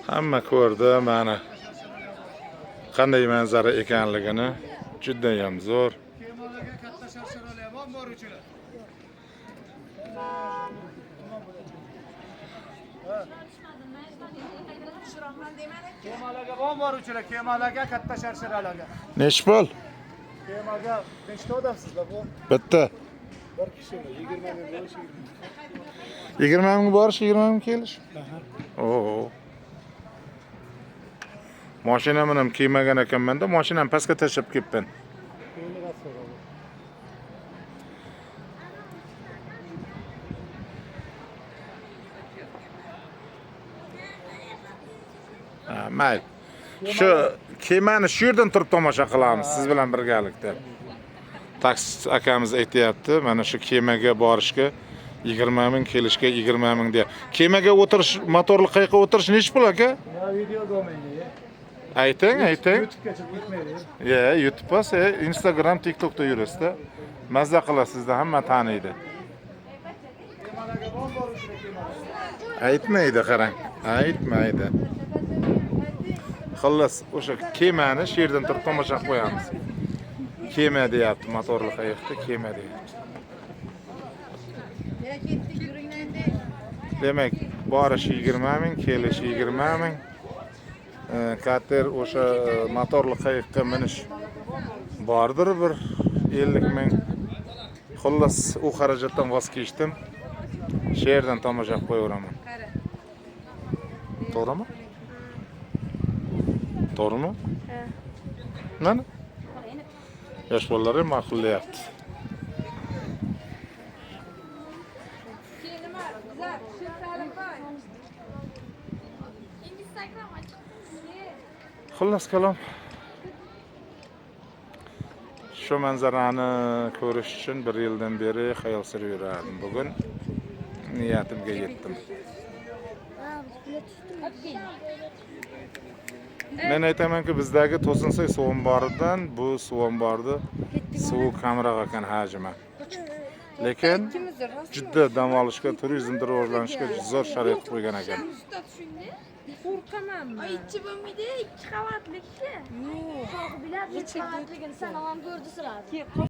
Hamma ko'rdi mana qanday manzara ekanligini. Judayam zo'r. Kemalarga katta sharsharalar ham boruvchilar. Kemalarga bor boruvchilar, kemalarga katta sharsharalarga. Nechi pul? Kemaga nechta odamsizlar bu? Bitta. Bir kishi 20 ming borish. 20 ming borish, 20 ming kelish. Oo. Mashinamni ham kiymagan ekanman-da, mashinamni pastga tashlab kelibman. Ha, mayli. Shu kemani shu yerdan turib tomosha qilamiz siz bilan birgalikda. Taksi akamiz aytyapti, mana shu kemaga borishga 20 ming, kelishga 20 ming deya. Kemaga o'tirish, motorli qayiqqa o'tirish nechi pul aka? Ya video do'maydi. Ayting, ayting. YouTube'ga chiqib ketmaydi. Ya, YouTube bos, Instagram, TikTokda yurasizda. Mazza qilasizda, hamma taniydi. Kemalarga bor boruvchilar kemalarga. Aytmaydi, qarang. Aytmaydi. Xullas, o'sha kemani shu yerdan turib tomosha qilib qo'yamiz. Kema deyapti, motorli qayiqda kema deyapti. Demak, borish 20 ming, kelish 20 ming. Kater o'sha motorli qayiqqa minish bordir bir 50 ming. Xullas, u xarajatdan voz kechdim. Shu yerdan tomosha qilib qo'yaveraman. To'g'rimi? To'g'rimi? Mana. Yosh bolalar ham ma'qullayapti. Instagram açık. Xullas kalom. Shu manzarani ko'rish uchun bir yildan beri xayol surib yurardim. Bugun niyatimga yetdim. Men aytamanki, bizdagi To'sinsoy suv omboridan bu suv omborida suvi kamroq ekan hajmi. Lekin juda dam olishga, turizmni rivojlanishga zo'r sharoit qo'ygan ekan. Qo'rqaman. Ay içi bo'lmaydi, ikki qavatli kishi. Yo'q. Biladi, ikki qavatligini sen ham ko'rdi siradi.